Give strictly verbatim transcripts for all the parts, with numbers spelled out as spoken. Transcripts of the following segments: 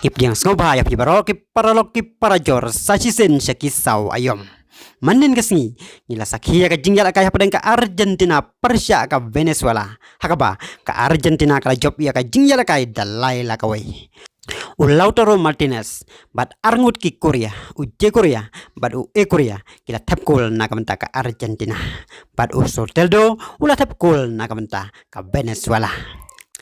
Pdiang sngewbha ïa phi baroh ki paralok ki parajor sa shisien sha ki saw aïom. Mynnin ka sngi ngi la sakhi ïa ka jingïalehkai hapdeng ka Argentina pyrshah ka Venezuela, ha kaba ka Argentina ka la jop ïa ka jingïalehkai da lai la kawei. U Lautaro Martinez bad arngut ki Korea, u Che Korea bad u E Korea, ki la thep kol na ka bynta ka Argentina, bad u Soteldo u la thep kol na ka bynta ka Venezuela.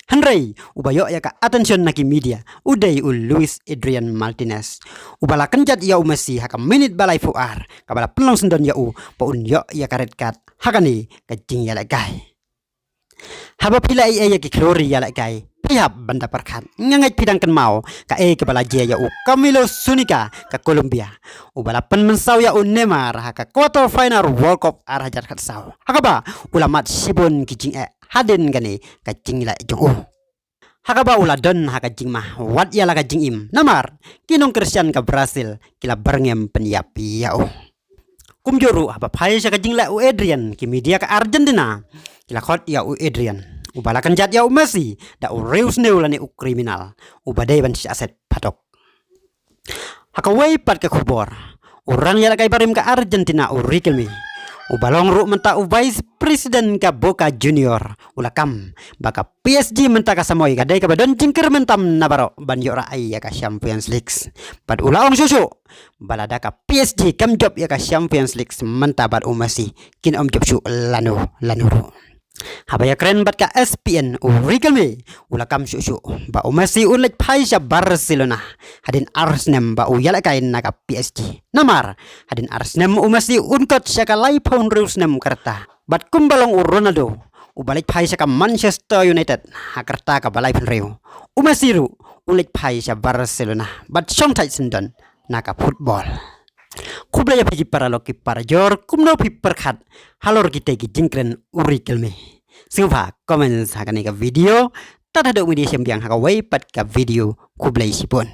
Hynrei uba ïoh ïa ka attention na ki media u dei u Luis Adrian Martinez, uba la kynjat ïa u Messi ha ka minit ba laiphew ar, kaba la pynlong syndon ïa u ba un ïoh ïa ka red card ha kane ka jingïalehkai. Haba phi la ïa ïa ki khlur ïalehkai, phi hap ban da pyrkhat. Nga ngeit phi dang kynmaw kaei kaba la jia ïa u Camilo Zúñiga ka Colombia, uba la pynmynsaw ïa u Neymar ha ka quarter final World Cup ar hajar khatsaw, ha kaba u la mad shibun ki jingeh hadien kane ka jingleh jong u. Ha kaba u la don ha ka jingma wat ïa la ka jingim, namar ki nongkyrshan ka Brazil ki la byrngem pynïap ïa u. Kumjuh ruh haba phai sha ka jingleh u Adrian, ki media ka Argentina ki la khot ïa u Adrian, uba la kynjat ïa u Messi da u riewsniew lane u kriminal, uba dei ban shah set phatok. Ha kawei pat ka khubor, u rangïalehkai barim ka Argentina u Riquelme, uba long ruh mynta u vice president ka Boca Junior, u la kam ba ka P S G mynta ka samoi ka dei kaba don jingkyrmen tam na baroh ban ïoh rah-ai ïa ka Champions League. Bad u la ong shuh shuh ba lada ka P S G kam jop ïa ka Champions League mynta bad u Messi, kin ym jop shuh lano lano ruh. Haba ïakren bad ka E S P N, u Riquelme u la kam shuh shuh ba u Messi un leit phai sha Barcelona hadien ar snem ba u ïalehkai na ka P S G. Namar hadien ar snem u Messi un kot sha ka laiphew hynriew snem ka rta. Bad kumba long u Ronaldo uba leit phai sha ka Manchester United ha ka rta kaba laiphew hynriew, u Messi ruh un leit phai sha Barcelona bad shong thait syndon na ka football. Khublei ïa phi ki paralok ki parajor, kumno phi pyrkhat halor kitei ki jingkren u Riquelme? Sngewbha comment ha kane ka video. Tad haduh mynta shem biang ha kawei pat ka video, khublei shibun.